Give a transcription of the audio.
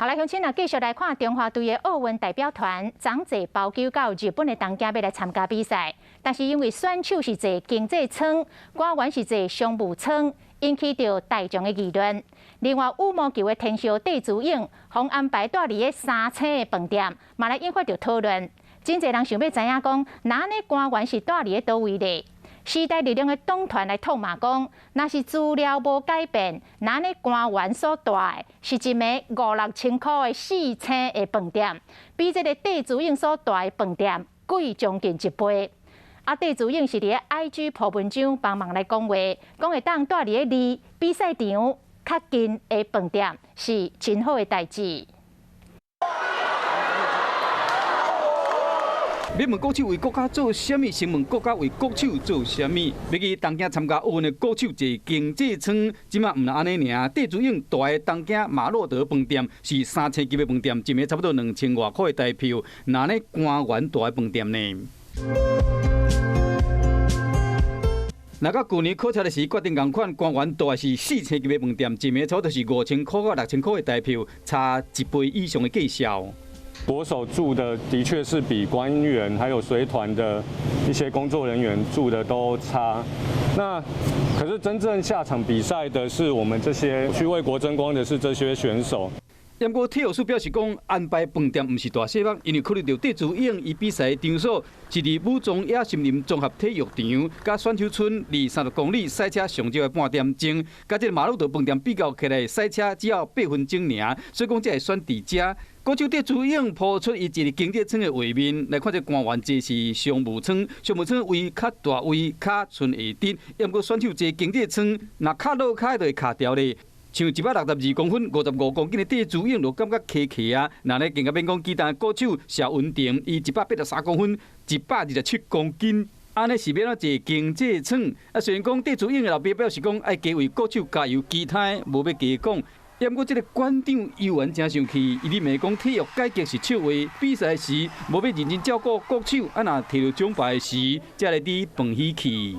好來，鄉親啊，繼續來看中華隊的奧運代表團，昨坐包機到日本的東京欲來參加比賽，但是因為選手是坐經濟艙，官員是坐商務艙，引起著大眾的議論。另外，羽毛球的天后戴資穎，予安排蹛佇咧三星的飯店，嘛來引發著討論。真濟人想欲知影講，若按呢官員是蹛佇咧佗位咧？時代力量的黨團來痛罵講，若是資料無改變，若按呢官員所蹛的是一暝五六千箍的四星的飯店，比這个戴資穎所蹛的飯店貴將近一倍。啊，戴資穎是佇咧 IG 鋪文章幫忙來講話，講會當蹛佇咧離比賽場較近的飯店是真好的代誌。欲問國手為國家做啥物？先問國家為國手做啥物？欲去東京參加奧運的國手坐經濟艙，這馬毋但按呢爾。戴資穎蹛的東京馬洛德飯店是三星級的飯店，一暝差不多2000外箍的台票。若按呢官員蹛的飯店呢？若佮舊年考察的時決定仝款，官員蹛的是四星級的飯店，一暝差不多是5000箍到6000箍的台票，差一倍以上的價數。國手住的的確是比官員還有隨團的一些工作人員住的都差。那可是真正下場比賽的是我們這些去為國爭光的是這些選手。不過體育署表示講，安排飯店毋是大細目，因為考慮著戴資穎伊比賽的場所是佇武裝野森林綜合體育場，佮選手村離30公里駛車上少的半點鐘，佮這个馬魯德飯店比較起來，駛車只要8分鐘爾，所以講才會選佇遮。國手戴資穎鋪出伊一个經濟艙的畫面，來看這官員坐是商務艙，商務艙位較大位，跤伸會直，毋過選手坐經濟艙，若跤落跤就會卡著咧。像162公分、55公斤的戴資穎，就感覺卡卡啊。若咧更較免講其他國手謝文婷，伊183公分，127公斤，按呢是欲按怎坐經濟艙？啊，雖然講戴資穎的老爸表示講愛加為國手加油，其他的無欲加講。毋過這个館長猶原誠生氣，伊咧罵講體育改革是笑話，比賽時無欲認真照顧國手，啊若提著獎牌時，才來佇飯喜氣。